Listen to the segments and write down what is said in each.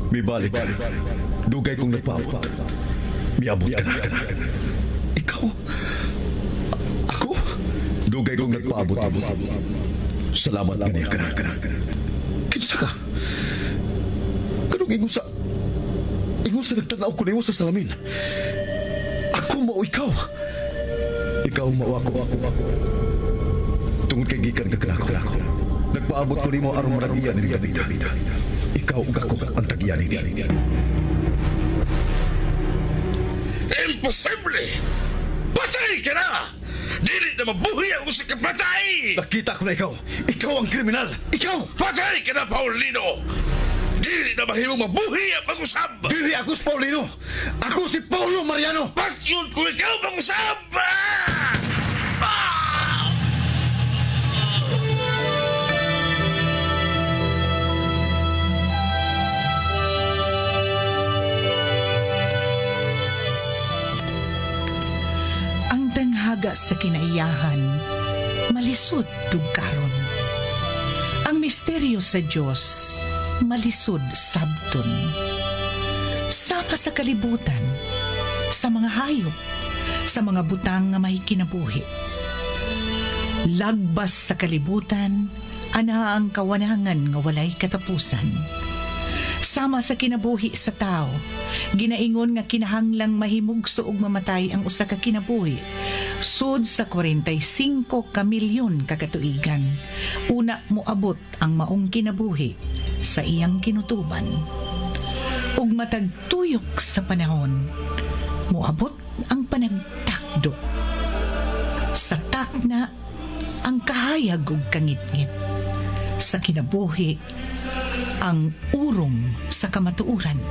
Mibalik ka. Dugay kong nagpaabot. Miabot ka na. Ikaw? Ako? Dugay kong nagpaabot. Salamat kaniya ka na. Kinsa ka? Kanong ingon sa... Ingon sa nagtanaw ko nimo sa salamin. Ako mao ikaw. Ikaw mao ako. Tungod kay gikan ka kanako. Nagpaabot ko nimo aron manag-iya ni Gabida. Ikaw ug ako ang tag-iya nini. Imposible! Patay ka na! Dili na mabuhi ang usa ka patay! Nakita ko na ikaw. Ikaw ang kriminal. Ikaw! Patay ka na, Paulino! Dili na mahimong mabuhi ang pag-usab! Dili ako si Paulino! Ako si Paulo Mariano! Patyon ko ikaw pag-usab! Ah! Ah! Ang tanghaga sa kinaiyahan, malisod tugkaron. Ang misteryo sa Dios, malisod sabton. Sama sa kalibutan, sa mga hayop, sa mga butang nga may kinabuhi. Lagbas sa kalibutan, ana ang kawanangan nga walay katapusan. Sama sa kinabuhi sa tao, ginaingon nga kinahanglang mahimugso og mamatay ang usa ka kinabuhi. Sud sa 45 ka milyon ka katuigan, una moabot ang maong kinabuhi sa iyang kinutuban. Ug matag tuyok sa panahon, moabot ang panagtakdo. Sa takna, ang kahayag ug kangitngit. Sa kinabuhi, ang urong sa kamatuoran.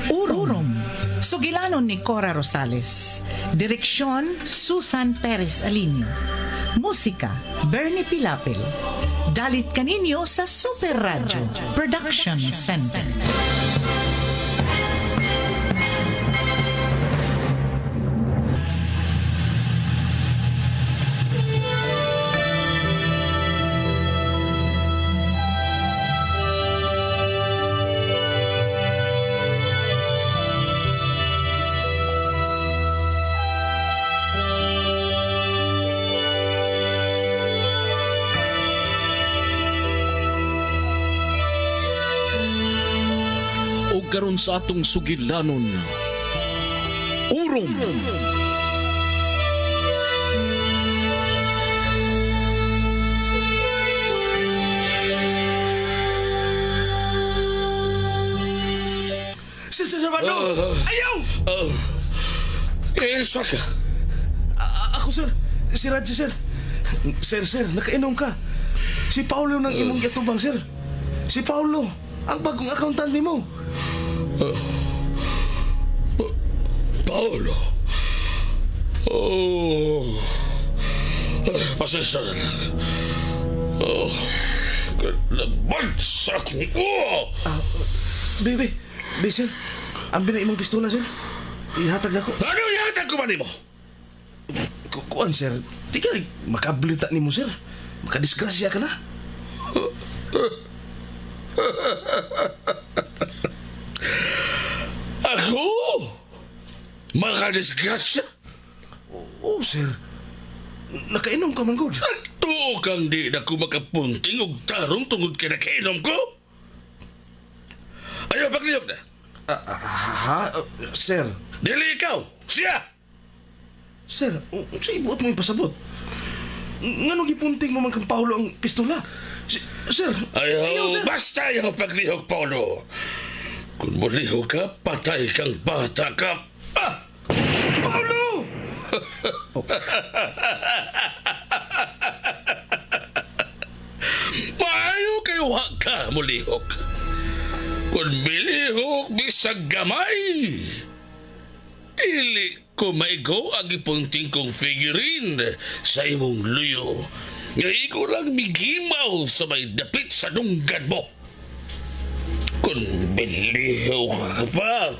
Urong. Sugilanon ni Cora Rosales. Direksyon, Susan Perez Alinio. Musika, Bernie Pilapil. Dalit kaninyo sa Super Radio Production Center. O karon sa atong sugilanon, Urom! Sir Servando! Ayaw! Isa ka! Ako, sir. Si Radji, sir. Sir, nakainom ka. Si Paolo nang imong giatubang, sir. Si Paolo, ang bagong accountant nimo. Paolo? Oh. Pasensya na lang. Oh. Laban sa akong... Oh! Bebe, sir. Ang bina imong pistola, sir. Ihatag na ko. Ano ihatag ko man nimo? Kuan, sir. Tika, makablita nimo, sir. Makadisgrasya ka na. Ako? Makadisgrasya? Oo, sir. Nakainom ka man, good. Nagtuo kang di na ko makapunting og tarong tungod kay nakainom ko? Ayaw, pagliyog na. Ha? Sir. Dili ikaw. Siya! Sir, sa ibuot mo ipasabot? Ngano gipunting mo man kang Paolo ang pistola? Sir, Ayaw, sir. Basta ayaw paglihok, Paolo. Kung mulihok ka, patay kang bata ka. Ah! Paolo! Maayo kay wa ka mulihok. Kung milihok bisag gamay, dili ko maigo ang ipunting kong figurine sa imong luyo. Nga ikaw lang migimaw sa may dapit sa dunggan mo. Kung bilihaw ka pa,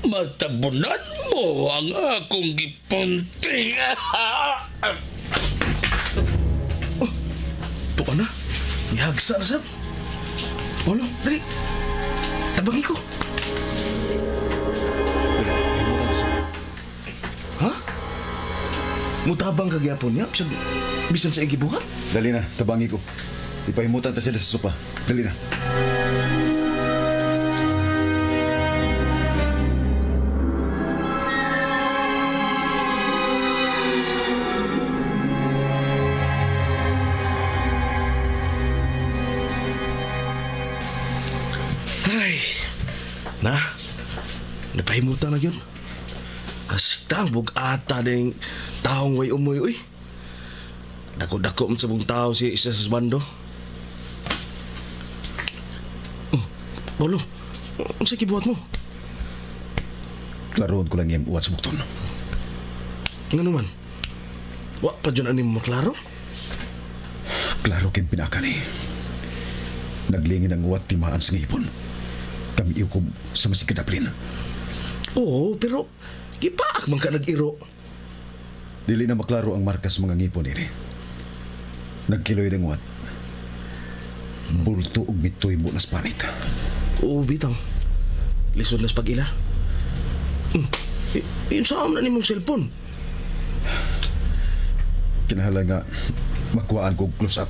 Matabunan mo ang akong gipunting. Oh, tuka na. Nihagsa na, sir. Paulo, dali. Tabangi ko. Ha? Mutabang kagyapon niya? Bisan sa igibuhat? Dali na, tabangi ko. Ipahimutan ta sila sa sopa. Dali na. Ay, na, napahimutan na yun. Hasta, bugata ding taong way umoy, uy. Dako-dako man sa buong tao si isa sa bando. Oh, Paulo, unsa kibuhat mo? Klaroon ko lang iyang uwat sa bukton. Nga naman, wa pa dyan ani mo maklaro? Klaro kayong pinakani. Naglingin ang uwat timaan sa ngipon. Kami iukob sa masikadaplin. Oo, pero gipaak man ka nag-iro. Dili na maklaro ang marka sa mga ngipon nini. Nagkiloy ng uwat. Bulto og mitoy mo nas panit. Oo, bitaw. Lisod na sa pag-ila. Saan na nimong cellphone? Kinahala nga makuhaan ko close up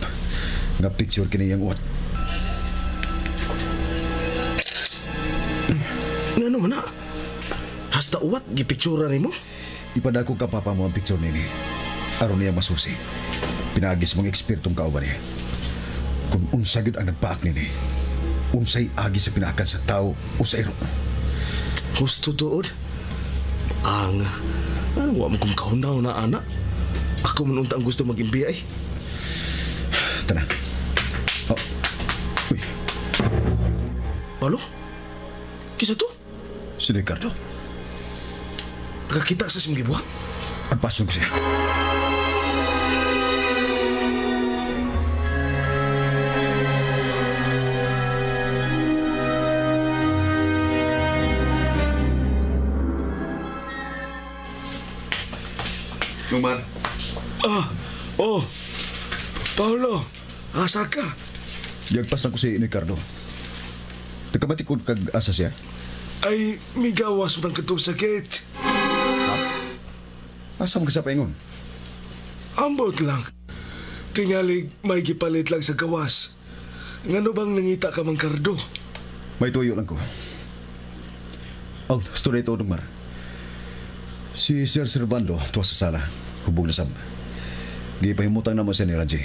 nga picture kini iyang uwat. Nga naman na. Hasta uwat, gipictura nimo? Ipadako ka papa mo ang picture nini. Aron niya masusi. Pinaagis mga ekspertong kauban niya. Kung unsa gyud ang nagpaak nini, unsay agi sa pinaakan sa tao o sa iro. Husto tuod. Ang, ano, wa mo kong kahunaw na anak. Ako man unta ang gusto mag-imbiya eh. Tana. Oh. Uy. Paulo? Kisa to? Si Ricardo. Nakakita sa simong gibuhat? Agpason ko siya. Numar. Ah, oh. Paulo, asa ka? Yagpas na ko si Ricardo. Nagkamati ko kag asa siya. Ay, migawas man ka to sakit. Ha? Asa man ka sa paingon? Ambot lang. Tingalig may gipalit lang sa gawas. Ngano bang nangita ka mang Kardo? May tuyo lang ko. Oh, story ito, Numar. Si Sir Servando, tuwa sa sala. Hubog na sab. Gipahimutang naman siya ni Raji.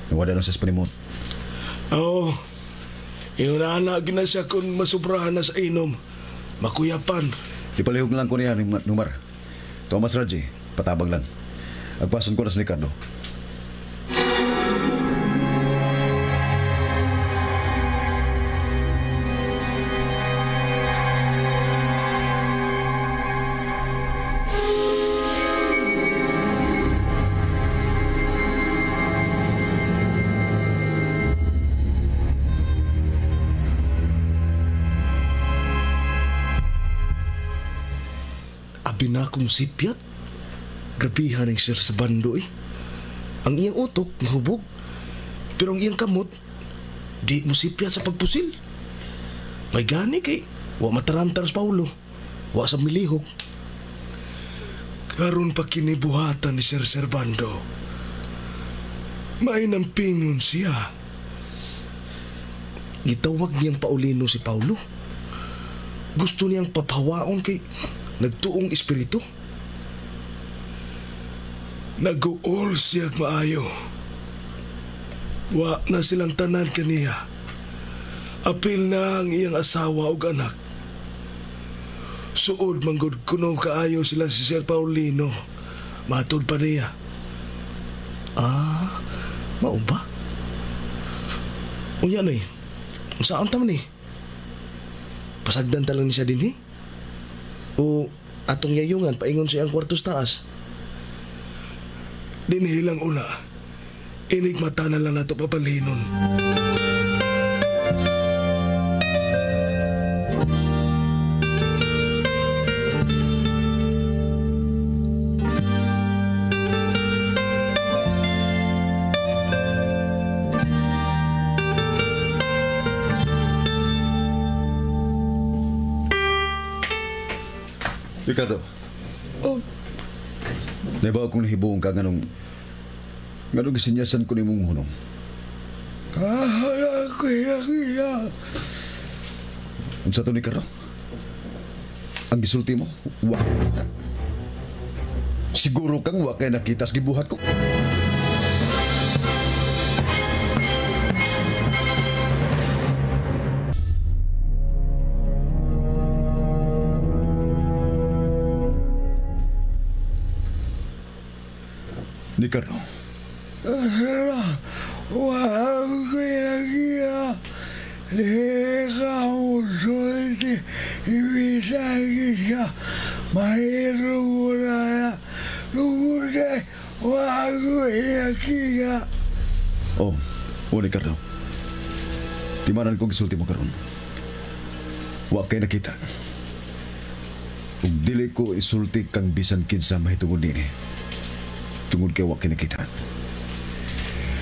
Nawala na sa panimot. Oo. Yung na gina siya kung masubrahan na sa inom. Makuyapan. Ipalihog lang ko niya, Numar. Thomas Raji, patabang lang. Agpason ko na sa Ricardo. Abi na akong sipyat. Grabihan ang sir sa bando eh. Ang iyang utok, nahubog. Pero ang iyang kamot, di mo sipyat sa pagpusil. May gani kay, wa matarantar sa Paulo. Wa sa milihok. Karon pa kinibuhatan ni Sir Servando. May nampingon siya. Gitawag niyang Paulino si Paulo. Gusto niyang papawaon kay nagtuong espiritu. Nag-uol siya maayo. Wa na silang tanan kaniya. Apil na ang iyang asawa ug anak. Suod manggod kuno kaayo sila si Sir Paulino. Matud pa niya. Ah, mao ba? Unya noy. Saan ta man ni? Pasagdan ta lang ni siya dinhi? O atong yayungan paingon sa iyang kwarto sa taas? Dinhi lang una. Inigmata na lang nato papalinon. Ricardo. Oh. Naibaw kong nahibuong ka nganong gisinyasan ko nimong hunong. Wala ko iya. Unsa to ni Ricardo? Ang gisulti mo, wa kita. Siguro kang wa kay nakita sa gibuhat ko. Ricardo. Wala ko nakita. Dili ka musulti. Ibisagi siya. Mahirong na. Tungod kay wala ko nakita. Oh, Ricardo. Timanan kong gisulti mo karon. Wa kay nakita. Ug dili ko isulti kang bisan kinsa mahitungod nini. Tungod kay wa kay nakita.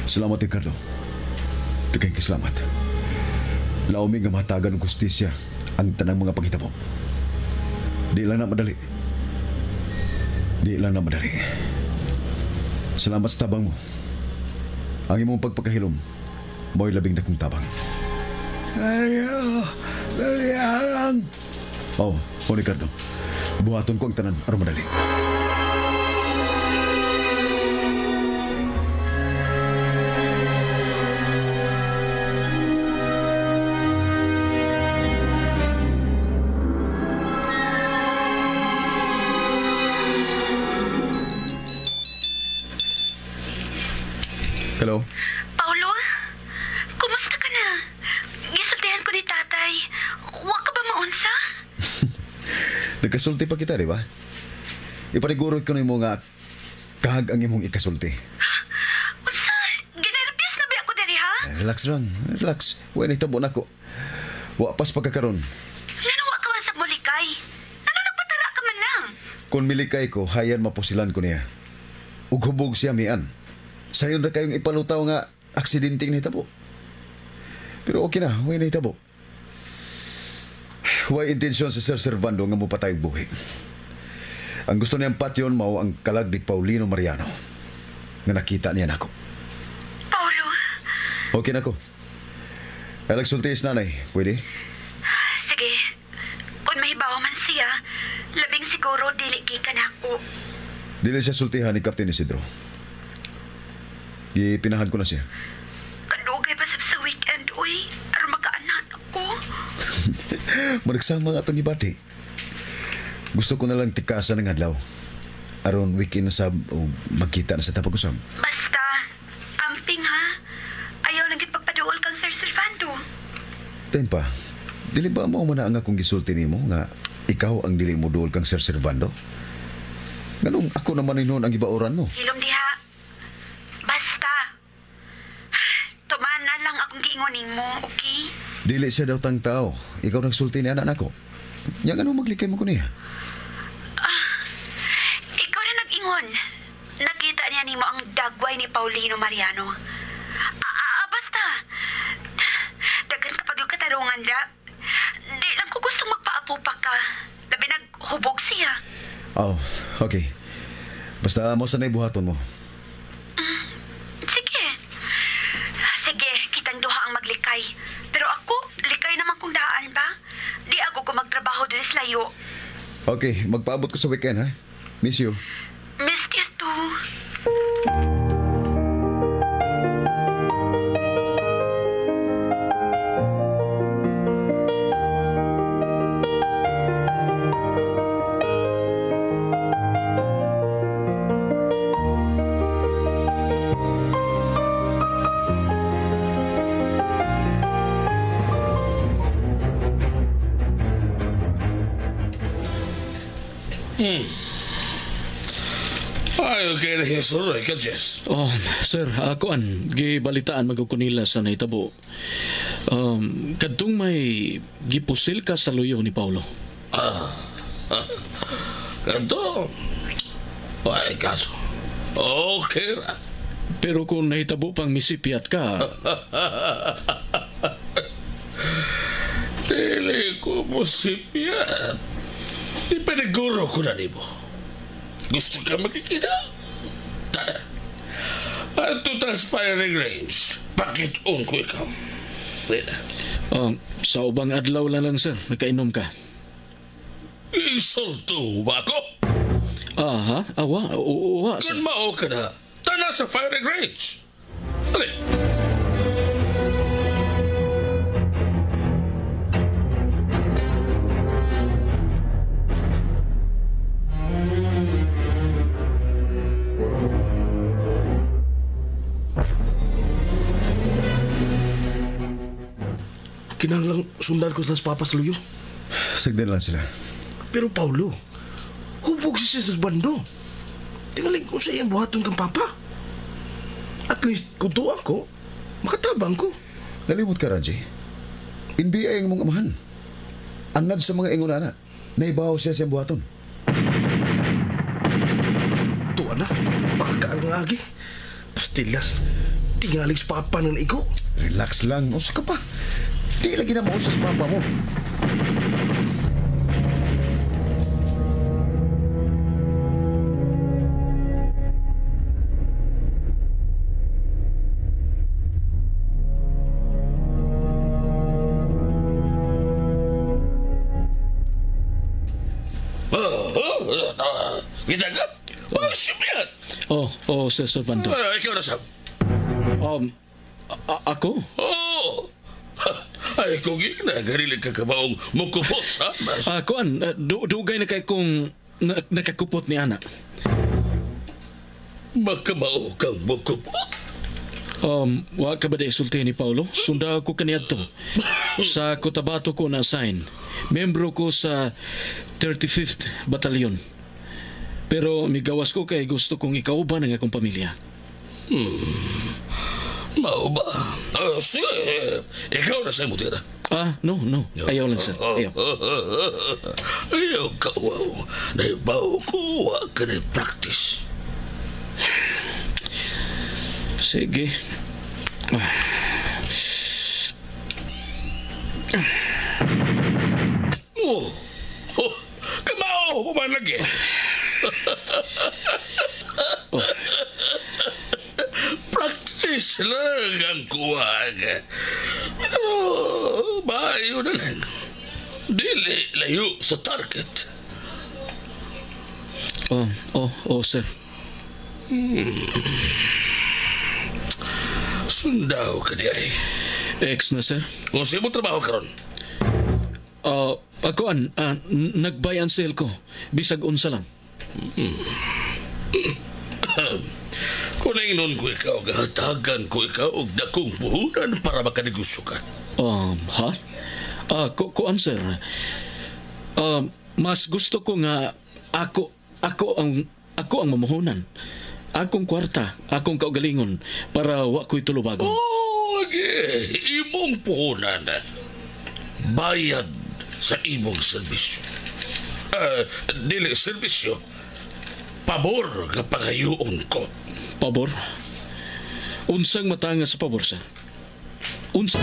Salamat, Ricardo. Tukay kay salamat. Laumi nga mahatagan og hustisya ang tanang mga panghitabo. Di lang na madali. Di lang na madali. Salamat sa tabang mo. Ang imong pagpakahilom, mo'y labing dakong tabang. Dali lang. Oh, Ricardo. Buhaton ko ang tanan aron madali. Hello? Paulo? Kumusta ka na? Gisultihan ko ni tatay. Wa ka ba maunsa? Nagkasulti pa kita, di ba? Ipaniguro ko nimo nga kahag ang imong ikasulti. Unsa? Ginerbyos na ba ako diri, ha? Relax lang. Relax. Wa na itabo nako. Wa pas pagkakaron. Ngano wa ka man sa mulikay? Ano nagpatara ka man lang? Kung milikay ko, hayan mapusilan ko niya. Ug hubog siya mian. Sayon ra kayong ipalutaw nga aksidenteng nahitabo. Pero okay na, way nahitabo. Way intensyon sa Sir Servando nga mupatay og buhi. Ang gusto niyang patyon mao ang kalag ni Paulino Mariano nga nakita niya nako. Paulo, Okay na ko. Ay sulti is nanay, pwede? sige. Kung mahibaw man siya, labing siguro dili gikan ako. Dili siya sultihan ni Captain Isidro. Gipinahan ko na siya. Kadugay pa sa weekend, uy. Aron makaanan ako. Managsama nga atong gibati. Gusto ko na lang tikasan ng adlaw. Aron weekend na sab o magkita na sa tapag-usab. Basta, amping ha. Ayaw lang gid pagpaduol kang Sir Servando. Ten pa, dili ba mo man ang akong gisulti nimo nga ikaw ang dili mo duol kang Sir Servando? Nganong ako naman noon ang gibauran mo? Hilom diha. Basta. Tuman na lang akong giingon nimo, okay? Dili siya daw tang tao. Ikaw nagsulti niya anak nako. Nya ngano maglikay mo ko niya? Ikaw na nag-ingon. Nakita niya nimo ang dagway ni Paulino Mariano. Basta. Daghan kapag yung katarungan da. Di lang ko gustong magpaapo pa ka. Labi naghubog siya. Oh, okay. Basta mo sanay buhaton mo. Sige. Sige, kitang duha ang maglikay. Pero ako, likay naman kung daan ba? Di ako ko magtrabaho diri sa layo. Okay, magpaabot ko sa weekend ha. Miss you. Miss you too. Ay, okay na hisuroy ka, Jess. Oh, sir, akuan, gibalitaan magud ko nila sa nahitabo. Kadtong may gipusil ka sa luyo ni Paulo. Ganto. Ay, kaso. Okay ra. Pero kung nahitabo pang misipyat ka, Dili ko mo sipyat. Ipaniguro ko na nimo. Gusto ka makikita? Tara. Ato tas firing range. Pakit-on ko ikaw. Lena. Sa ubang adlaw lang sir, nakainom ka. Isulto ba ako? Aha, awa, uwa, sir. Kung mao ka na, tana sa firing range. Dali. Kinahanglang sundan ko sila sa papa sa luyo. Sagdan lang sila. Pero Paulo, hubog si Sir Bando. Tingaling kung sa iyang buhaton kang papa. At least, kung tuwa ko, makatabang ko. Nalimot ka, Ranji. NBI ang mong amahan. Anad sa mga ingon ana. Naibaw siya sa iyang buhaton. Tuwa na, baka ang agi. Pastilan, tingaling sa papa ng igo. Relax lang. Usa ka pa. Di lagi na mausas papa mo. Kita ka? Oh, sibiyat! Oh, Sir Servando. Ikaw na, Sam. Ako? Oh! Ay, kung ina, garilig ka kabaong mukupot sa mas. Kuan, dugay na kay kong nakakupot ni ana. Makamao kang mukupot? Wa ka ba di isulti ni Paulo? Sunda ko kaniadto. Sa Cotabato ko na-assign. Membro ko sa 35th Battalion. Pero migawas ko kay gusto kong ikauban ang akong pamilya. Mao ba? Sige, ikaw na sa imo tira. No. Ayaw lang, sir. Ayaw. Ayaw ka, wow. Naibaw ko, wa ka na practice. Sige. Oh, kamao mo man lagi. Oh. Practice lang ang kuwag. Pero, maayo na lang. Dili layo sa target. Oh, sir. Sundaw ka di ay. Ex na, sir. Kung sino mo trabaho karon? Ako an, nag-buy and sell ko. Bisag unsa lang. Kung naingnon ko ikaw, gahatagan ko ikaw og dakong puhunan para makanegosyo ka. Ha? Kuan, sir. Mas gusto ko nga ako ang mamuhunan. Akong kwarta, akong kaugalingon para wa ko'y tulubagon. Oh, lagi. Imong puhunan. Bayad sa imong serbisyo. Dili serbisyo. Pabor nga pangayuon ko. Pabor? Unsang matanga sa pabor, sir? Unsa?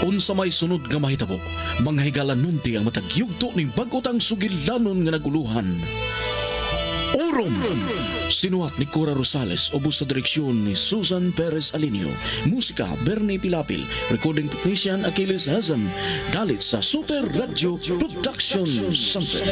Unsa may sunod nga mahitabo, mga higala nunti ang matag yugto ning bag-otang sugilanon nga naguluhan. Orom! Sinuhat ni Cora Rosales, ubos sa direksyon ni Susan Perez Alinio. Musika, Bernie Pilapil. Recording technician, Achilles Hazem. Dalit sa Super Radio Production Center.